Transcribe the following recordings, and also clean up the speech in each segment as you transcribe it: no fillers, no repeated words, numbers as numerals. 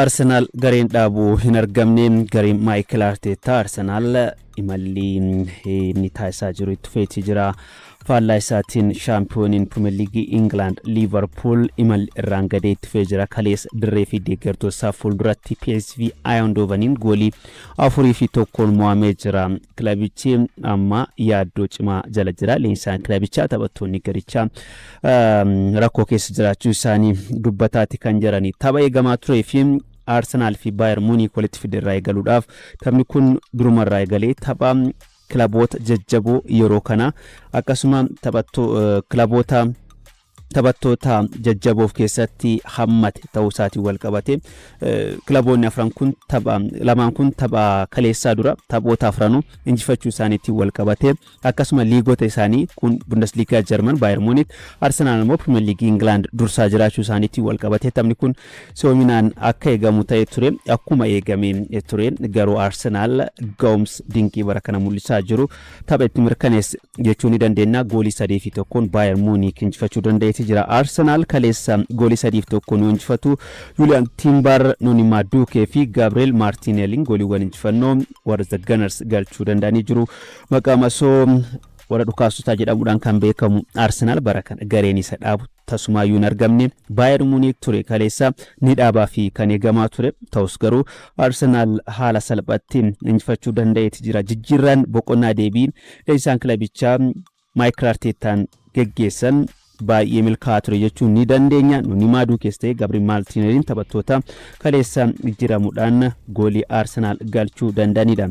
Arsenaal gareen dhaabuu hin argamne. Gareen Maayikil Arteettaa Arsenaal imalli inni taasisaa jiru itti fufeetii jira. Faallaa isaatiin shaampiyooniin Pirimeer Liigii Ingilaand Liivarpuul imalli irraan gadee itti fufee jira. Kaleessa dirree fi deeggartoota isaa fuulduratti PSV Eindhoveniin goolii 4-1n mo'amee jira. Kilabichi amma yaaddoo cimaa jala jira. Leenjisaan kilabichaa taphattoonni garichaa rakkoo keessa jiraachuu isaanii dubbataati kan jirani. Tapha eegamaa turee fi Arsenaal fi Baayer Muuniik walitti fide irraa eegaluudhaaf, taphni kun durumarraa eegalee tapha kilaboota jajjaboo yeroo kana akkasuma taphatto kilaboota taphattoota jajjaboo of keessatti hammate ta'uu isaatiin wal qabate, kilaboonni afran kun tapha lamaan kun tapha kaleessaa dura taphoota afranuu injifachuu isaaniitiin wal qabate, akkasuma liigota isaanii kun Bundesliigaa Jarman Baayer Muunik, Arsenaal immoo Pirimeer Liigii Ingilaand dursaa jiraachuu isaaniitiin wal qabate, taphni kun soominaan akka eegamu ta'e ture. Akkuma eegame ture garuu Arsenaal ga'umsa dinqii bara kana mul'isaa jiru tapha itti mirkaneesse jechuu ni dandeenya. Goolii 3-1n Baayer Muunik injifachuu danda'eeti jira. Arsenaal kaleessa goolii 3-1n yoo injifatu, Julian Timbar, Noni Madueke fi Gabriel Martinelliin gooliiwwan injifannoo warra The Gunners galchuu danda'anii jiru. Maqaa masoo warra dhukaastotaa jedhamuudhaan kan beekamu Arsenaal bara kana gareen isa dhaabu tasumaayyuu hin argamne. Baayer Muuniik ture kaleessa ni dhaabaa fi kan eegamaa ture. Ta'us garuu Arsenaal haala salphatti injifachuu danda'eeti jira. Jijjiirraan boqonnaa deebii leenjisaan kilabichaa Maayikil Arteettaan geggeessan baay'ee milkaa'aa ture jechuun ni dandeenya. Nuni Maaduukees ta'e Gabriel Maartiineliin taphattoota kaleessa jijjiiramuudhaan goolii Arsenaal galchuu danda'anidha.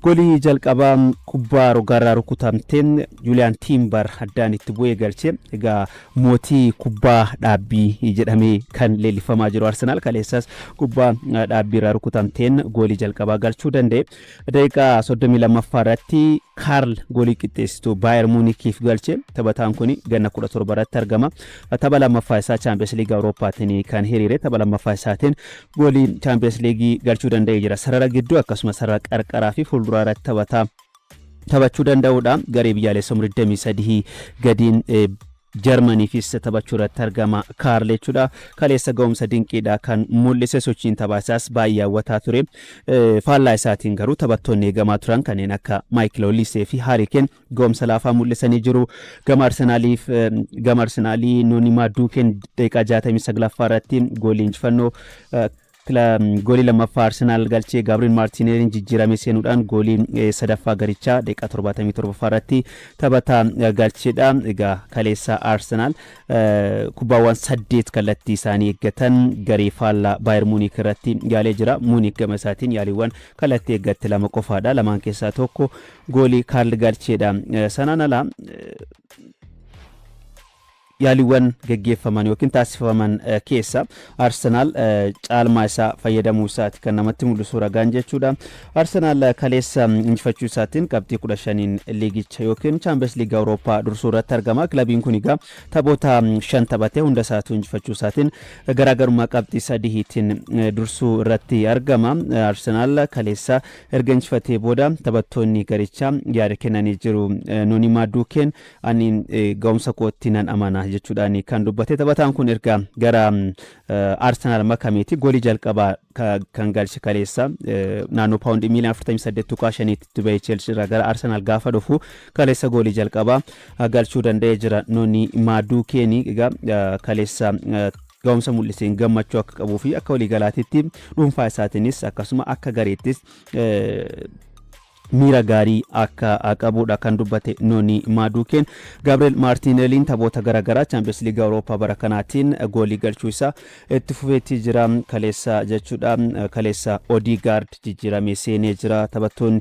Goolii jalqabaa kubbaa rogaarraa rukutamteen Juuliyaan Tiimbar addaan itti bu'ee galche. Egaa mootii kubbaa dhaabbii jedhamee kan leellifamaa jiru Arsenaal kaleessas kubbaa dhaabbiirraa rukutamteen goolii jalqabaa galchuu danda'e. Daqiiqaa 32ffaa irratti Kaarl goolii qixxeessituu Baayer Muunikiif galche. Taphataan kun ganna 17 irratti argama. Tapha lammaffaa isaa Chaampiyoons Liigii Awurooppaatiin kan hiriire, tapha lammaffaa isaatiin goolii Chaampiyoons Liigii galchuu danda'ee jira. Sarara gidduu akkasumas sarara qarqaraa fi fuulduraa irratti taphataa taphachuu danda'udha. Garee biyyaalessa umurii 23 gadiin Jarmaniifis taphachuu irratti argama Kaarl jechuudha. Kaleessa ga'umsa dinqiidha kan mul'ise, sochiin taphaa isaas baay'ee hawwataa ture. Faallaa isaatiin garuu taphattoonni eegamaa turan kanneen akka Maayikil Olisee fi Haarii Keen ga'umsa laafaa mul'isanii jiru. Gama Arsenaaliif gama Arsenaalii Nooni Maaduukeen daqiiqaa 69ffaa irratti goolii injifannoo goolii lammaffaa Arsenaal galchee, Gabriel Maartineeliin jijjiiramee seenuudhaan goolii sadaffaa garichaa daqiiqaa 77ffaa irratti taphataa galcheedha. Egaa kaleessa Arsenaal kubbaawwan saddeet kallattii isaanii eeggatan garee faallaa Baayer Muuniik irratti yaalee jira. Muuniik gama isaatiin yaaliiwwan kallattii eeggatte lama qofaadha. Lamaan keessaa tokko goolii Kaarl galcheedha. Sanaan ala yaaliiwwan geggeeffaman yookiin taasifaman keessa Arsenaal caalmaa isaa fayyadamuu isaati kan namatti mul'isu ragaan jechuudha. Arsenaal kaleessa injifachuu isaatiin qabxii 15n liigicha yookiin Chaampiyoons Liigii Awurooppaa dursuu irratti argama. Kilabiin kun egaa taphoota shan taphatee hunda isaatu injifachuu isaatiin garaagarummaa qabxii sadiitiin dursuu irratti argama. Arsenaal kaleessa erga injifatee booda taphattoonni garichaa yaada kennanii jiru. Nooni Maaduukeen "Ani ga'umsa kootti nan amana" jechuudhaan kan dubbate. Taphataan kun erga gara Arsenaal makameeti goolii jalqabaa kan galche kaleessa. Naannoo paawundii miiliyoona 48.5tti bahee Cheelsii irraa gara Arsenaal gaafa dhufu kaleessa goolii jalqabaa galchuu danda'ee jira. Nooni Maaduukeen egaa kaleessa ga'umsa mul'iseen gammachuu akka qabuu fi akka waliigalaatitti dhuunfaa isaatiinis akkasuma akka gareettis miira gaarii akka qabudha kan dubbate Nooni Maaduukeen. Gabriel Maartiineliin taphoota garaagaraa Chaampiyoons Liigii Awurooppaa bara kanaatiin goolii galchuu isaa itti fufeetii jira kaleessa jechuudha. Kaleessa Odigaard jijjiiramee seenee jira. Taphattoonni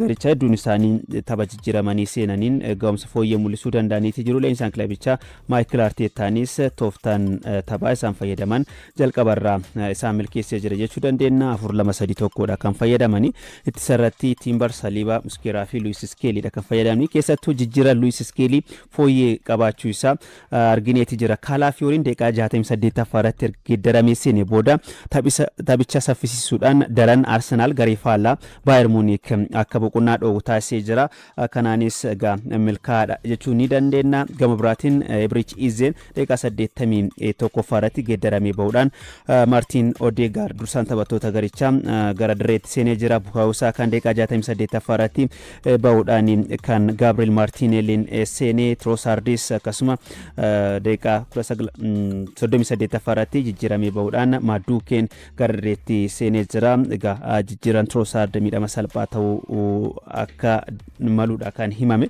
garichaa hedduun isaanii tapha jijjiiramanii seenaniin ga'umsa fooyyee mul'isuu danda'aniiti jiru. Leenjisaan kilabichaa Maayikil Arteettaanis tooftaan taphaa isaan fayyadaman jalqabarraa isaan milkeessee jira jechuu dandeenya. 4-2-3-1dha kan fayyadamani. Ittisa irratti Tiimbar Timber, Saliba, Muskeeraa fi Luis Skeeliidha kan fayyadamni. Keessattuu jijjiirran Luis Skeelii fooyyee qabaachuu isaa argineeti jira. Kaalaafiyooriin daqiiqaa 68ffaa irratti geeddaramee seene booda taphicha saffisiisuudhaan daran Arsenaal garee faallaa Baayern Muunik akka boqonnaa dhoowwu taasisee jira. Kanaanis egaa milkaa'aadha jechuu ni dandeenya. Gama biraatiin Ebrich Izeen daqiiqaa 81ffaa irratti geeddaramee bahuudhaan Maartiin Odeegaard dursaan taphattoota garichaa gara dirreetti seenee jira. Bukaayoo Saakaan daqiiqaa 68ffaa irratti bahuudhaan kan Gaabriel Maartiineliin seenee, Troosaardis akkasuma daqiiqaa 38ffaa irratti jijjiiramee bahuudhaan Maaduukeen gara dirreetti seenee jira. Egaa jijjiiran Troosaard miidhama salphaa ta'uu akka maluudha kan himame.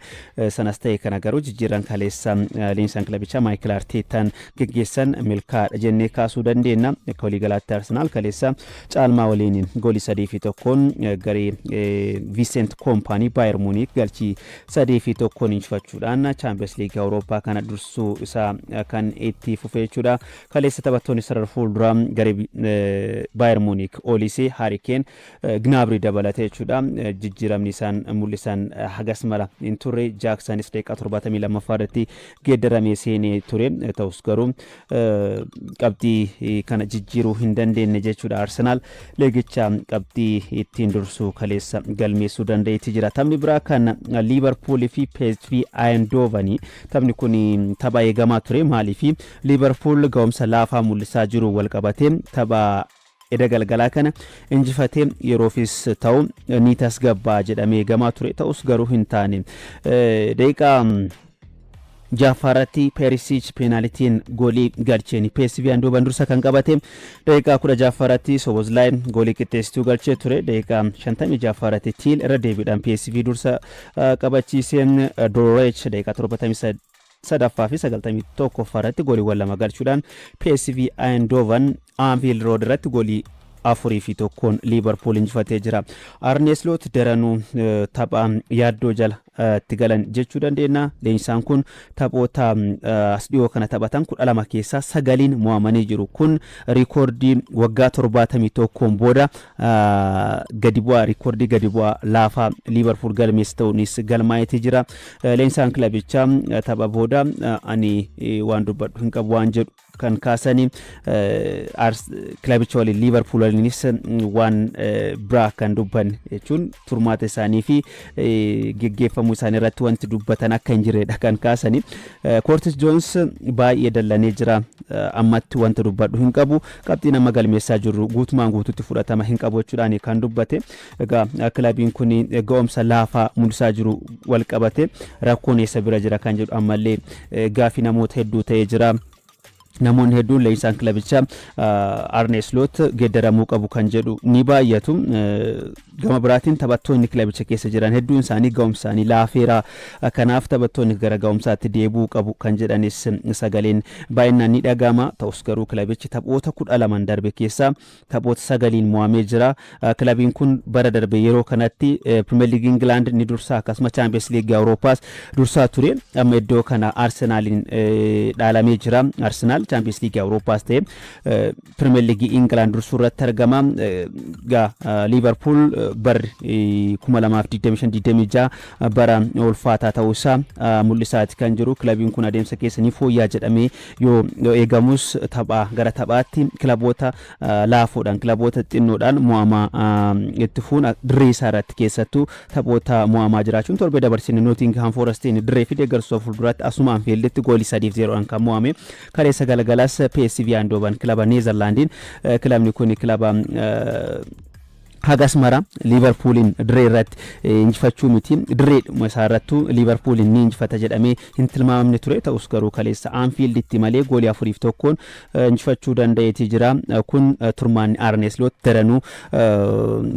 Sanas ta'e kana garuu jijjiiran kaleessa leenjisaan kilabichaa Maayikil Arteetaan geggeessan milkaa'aadha jennee kaasuu dandeenya. Akka waliigalaatti Arsenaal kaleessa caalmaa waliin goolii 3-1 garee Vincent Koompaanii Baayern Muuniik galchii 3-1 injifachuudhaan Chaampiyoons Liigii Awurooppaa kana dursuu isaa kan itti fufe jechuudha. Kaleessa taphattoonni sarara fuulduraa garee Baayern Muuniik Olisee, Haari Keen, Gnaabrii dabalatee jechuudha. Jijjiiramni isaan mul'isan hagas mala hin turre. Jaaksanis daqiiqaa 72ffaa irratti geeddaramee seenee ture. Ta'us garuu qabxii kana jijjiiruu hin dandeenye jechuudha. Arsenaal liigicha qabxii ittiin dursu kaleessa galmeessuu danda'eetti jira. Taphni biraa kan Liivarpuulii fi PSV Eindhoven. Taphni kun tapha eegamaa ture. Maaliif? Liivarpuul ga'umsa laafaa mul'isaa jiru wal qabatee tapha eda galgalaa kana injifatee yeroofis ta'u ni tasgabbaa jedhamee eegamaa ture. Ta'us garuu hin taane. Daqiiqaa 6ffaarratti Peerisiich peenaalitiin goolii galcheen PSV Eindhoven dursa kan qabate. Daqiiqaa 16ffaarratti Sobozlaay goolii qixxeessituu galchee ture. Daqiiqaa 56ffaarratti Tiil irra deebiidhaan PSV dursa qabachiisee, Dooreech daqiiqaa 73ffaa fi 91ffaarratti gooliiwwan lama galchuudhaan PSV Eindhoven Anfield Road irratti goolii 4-1n Liivarpuul injifatee jira. Arne Slot daranuu tapha yaaddoo jala itti galan jechuu dandeenya. Leenjisaan kun taphoota as dhiyoo kana taphatan 12 keessaa sagaliin mo'amanii jiru. Kun riikoordii waggaa 71n booda gadi bu'aa, riikoordii gadi bu'aa laafaa Liivarpuul galmeesse ta'uunis galmaa'eetii jira. Leenjisaan kilabichaa tapha booda ani waan dubbadhu hin qabu waan jedhu kan kaasanii, kilabicha waliin, Liivarpuul waliinis waan biraa kan dubbanne jechuun turmaata isaanii fi geggeeffamuu isaanii irratti wanti dubbatan akka hin jirredha kan kaasanii. Koortis Joons baay'ee dallanee jira. Ammatti wanta dubbadhu hin qabu. Qabxii nama galmeessaa jirru guutumaan guututti fudhatama hin qabu jechuudhaan kan dubbate. Egaa kilabiin kun ga'umsa laafaa mul'isaa jiru wal qabate rakkoon eessa bira jira kan jedhu ammallee gaafii namoota hedduu ta'ee jira. Namoonni hedduun leenjisaan kilabichaa Arne Slot geeddaramuu qabu kan jedhu ni baay'atu. Gama biraatiin taphattoonni kilabicha keessa jiran hedduun isaanii ga'umsa isaanii laafeera. Kanaaf taphattoonni gara ga'umsaatti deebi'uu qabu kan jedhanis sagaleen baay'inaan ni dhaga'ama. Ta'us garuu kilabichi taphoota 12n darbe keessaa taphoota sagaliin mo'amee jira. Kilabiin kun bara darbe yeroo kanatti Pirimeer Liigii Ingilaand ni dursaa, akkasuma Chaampiyoons Liigii Awuroopaas dursaa ture. Amma iddoo kana Arsenaaliin dhaalamee jira. Arsenaal Chaampiyoons Liigii Awuroopaas ta'e Pirimeer Liigii Ingilaand dursuu irratti argama. Egaa Liivarpuul barri 2025-26 bara ulfaataa ta'uu isaa mul'isaati kan jiru. Kilabiin kun adeemsa keessa ni fooyyaa jedhamee yoo eegamus taphaa gara taphaatti kilaboota laafoodhaan, kilaboota xinnoodhaan mo'amaa itti fuun, dirree isaa irratti keessattuu taphoota mo'amaa jiraachuun, torbee dabarsine Nootingham Forestiin dirree fi deeggartoota fuulduraatti asuma Anfiilditti goolii 3-0dhaan kan mo'ame. Kaleessa galgalas PSV Eindhoven kilaba Neezerlaandiin, kilabni kun kilaba hagas mara Liivarpuuliin dirree irratti injifachuu miti, dirreedhuma isaa irrattuu Liivarpuuliin ni injifata jedhamee hin tilmaamamne ture. Ta'us garuu kaleessa Anfiilditti malee goolii 4-1n injifachuu danda'eetii jira. Kun turmaanni Arne Sloot daranuu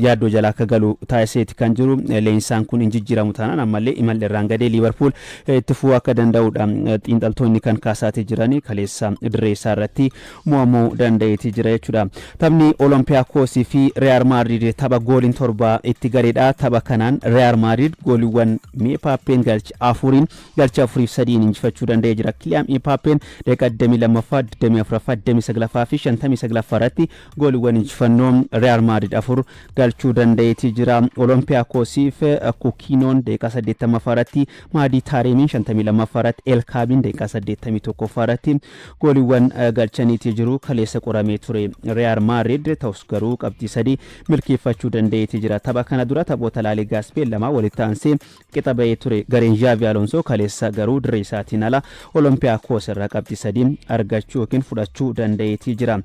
yaaddoo jala akka galu taasiseeti kan jiru. Leenjisaan kun hin jijjiiramu taanaan ammallee imalli irraan gadee Liivarpuul itti fufuu akka danda'udha xiinxaltoonni kan kaasaatii jirani. Kaleessa dirree isaa irratti mo'amuu danda'eetii jira jechuudha. Taphni Olompiyaakosii fi Real Maadrid Tapha gooliin 7 itti galeedha. Tapha kanaan Real Madrid gooliiwwan Mbappeen galche afuriin galcha 4-3 injifachuu danda'ee jira. Kiliyaan Mbappeen daqiiqaa 22ffaa, 24ffaa, 29ffaa fi 59ffaa irratti gooliiwwan injifannoo Real Madrid afur galchuu danda'eeti jira. Olompiyaakosiif Kukiinoon daqiiqaa 80ffaa irratti, Maadii Taareemiin 52ffaa irratti, Elkaabiin daqiiqaa 81ffaa irratti gooliiwwan galchaniiti jiru. Kaleessa qoramee ture Real Madrid, ta'us garuu qabxii 3 milkeeffachuu danda'eeti jira. Tapha kana dura taphoota Laaligaa Speen lama walitti aansee qixa ba'ee ture gareen Xavi Alonso, kaleessa garuu dirree isaatiin ala Olompiyaakos irraa qabxii 3 argachuu yookiin fudhachuu danda'eeti jira.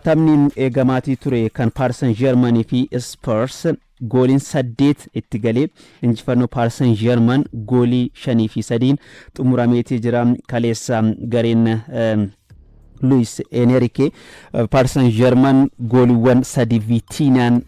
Taphni eegamaatii ture kan Paris Saint-Germain fi Spurs gooliin 8 itti galee injifannoo Paris Saint-Germain goolii 5-3 xumurameetii jira. Kaleessa gareen Luis Enrique Paris Saint-Germain gooliiwwan 3 Vitinhaan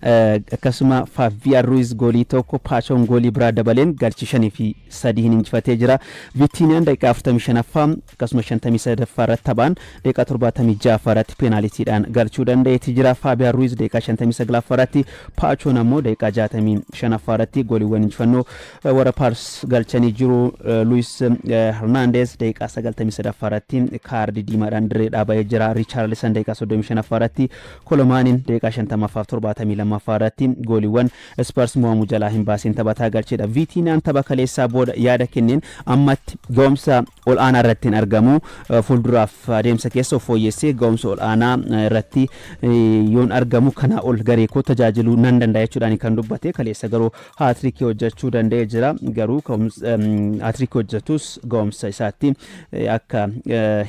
akkasuma Fabian Ruiz goolii tokko, Paachoon goolii biraa dabaleen galchi 5-3 injifatee jira. Vitinhaan daqiiqaa 45ffaa akkasuma 53ffaa irratti taphaan daqiiqaa 76ffaa irratti peenaalitiidhaan galchuu danda'eeti jira. Fabian Ruiz daqiiqaa 59ffaa irratti, Paachoon ammoo daqiiqaa 65ffaa irratti gooliiwwan injifannoo warra Paris galchanii jiru. Luis Hernandez daqiiqaa 93ffaa irratti kaardii diimaadhaan dirree dhaaba'ee jira. Richarlison daqiiqaa 35ffaa irratti, Kolomaaniin daqiiqaa 50ffaa fi 72ffaa irratti gooliiwwan Spurs mo'amuu jalaa hin baasin taphataa galchedha. Vitinhaan tapha kaleessaa booda yaada kenneen ammatti ga'umsa ol aanaa irratti hin argamu. Fuulduraaf adeemsa keessa of fooyyessee ga'umsa ol aanaa irratti yoon argamu kanaa ol garee koo tajaajiluu nan danda'a jechuudhaan kan dubbate. Kaleessa garuu haatirikii hojjechuu danda'ee jira. Garuu haatirikii hojjetus ga'umsa isaatti akka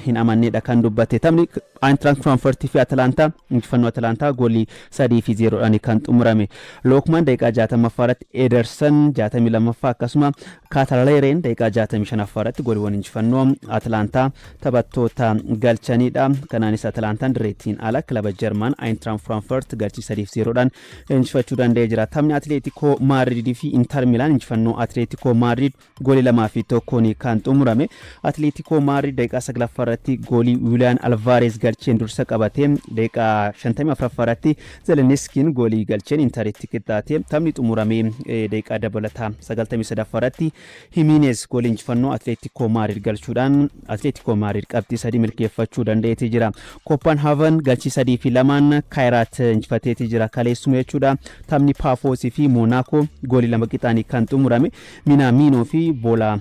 hin amannedha kan dubbate. Taphni Eintracht Frankfurt fi Atalanta injifannoo Atalantaa goolii 3-0dhaan kan xumurame. Lookman daqiiqaa 60ffaa irratti, Ederson 62ffaa akkasuma Kaataaleereen daqiiqaa 65ffaa irratti gooliiwwan injifannoo Atalantaa taphattoota galchanidha. Kanaanis Atalantaan dirreettiin ala kilaba Jarman Eintracht Frankfurt galchii 3-0dhaan injifachuu danda'ee jira. Taphni Atileetikoo Maadriidii fi Inter Milaan injifannoo Atileetikoo Maadriid goolii 2-1n kan xumurame. Atileetikoo Maadriid daqiiqaa 9ffaa irratti goolii Wiiliyaan Alvaareez galcheen dursa qabate. Daqiiqaa 54ffaa irratti Zeleniskiin goolii galcheen Interitti qixxaate. Taphni xumuramee daqiiqaa dabalataa 93ffaa irratti Himineez goolii injifannoo Atileetikoo Maadriid galchuudhaan Atileetikoo Maadriid qabxii 3 milkeeffachuu danda'eeti jira. Kooppenhaaven galchii 3-2n Kaayiraat injifateeti jira kaleessuma jechuudha. Taphni Paafoosii fi Moonaakoo goolii 2 qixaanii kan xumurame. Minamino fi Bola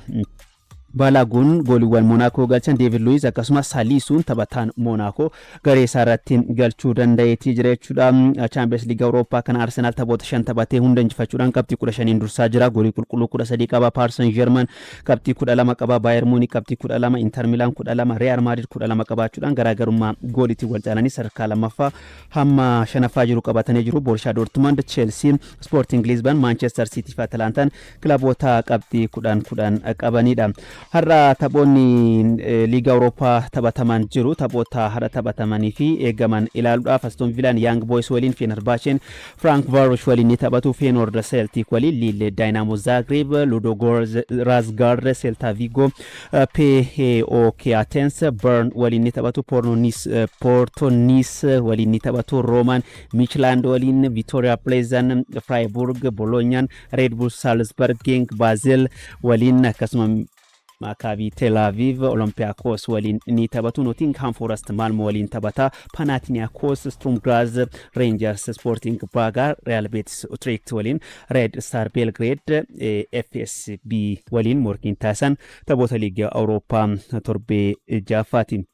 Baalaguun gooliiwwan Monaakoo galchan. Deevid Luiz akkasumas Salisuun taphataan Monaakoo garee isaa irratti galchuu danda'eetii jira jechuudha. Chaampiyoons Liigii Awurooppaa kana Arsenaal taphoota 5 taphatee hunda injifachuudhaan qabxii 15n dursaa jira. Goolii qulqulluu 13 qaba. Paris Saint-Germain qabxii 12 qaba. Bayern Munich qabxii 12, Inter Milan 12, Real Madrid 12 qabaachuudhaan garaagarummaa gooliitiin wal caalanii sadarkaa lammaffaa hamma shanaffaa jiru qabatanii jiru. Borussia Dortmund, Chelsea, Sporting Lisbon, Manchester City fi Atalantaan kilaboota qabxii 10 10 qabanidha. Har'a taphoonni Liiga Awurooppaa taphataman jiru. Taphoota har'a taphatamanii fi eegaman ilaaluudhaaf Aston Villaan Young Boys waliin, Fenerbahceen Ferencvaros waliin ni taphatu. Feyenoord Celtic waliin, Lille Dynamo Zagreb, Ludogorets Razgrad Celta Vigo, PAOK Athens Bern waliin ni taphatu. Porto Nice waliin ni taphatu. Roomaan Midtjylland waliin, Victoria Plzen Freiburg, Bolognan Red Bull Salzburg, Genk Basel waliin, akkasuma Maccabi Tel Aviv Olympiacos waliin ni taphatu. Nottingham Forest Malmo waliin taphata. Panathinaikos Sturm Graz, Rangers Sporting Braga, Real Betis Utrecht waliin, Red Star Belgrade FSB waliin morkiin taasisan taphoota Liigii Awurooppaa torbee ja'affaati.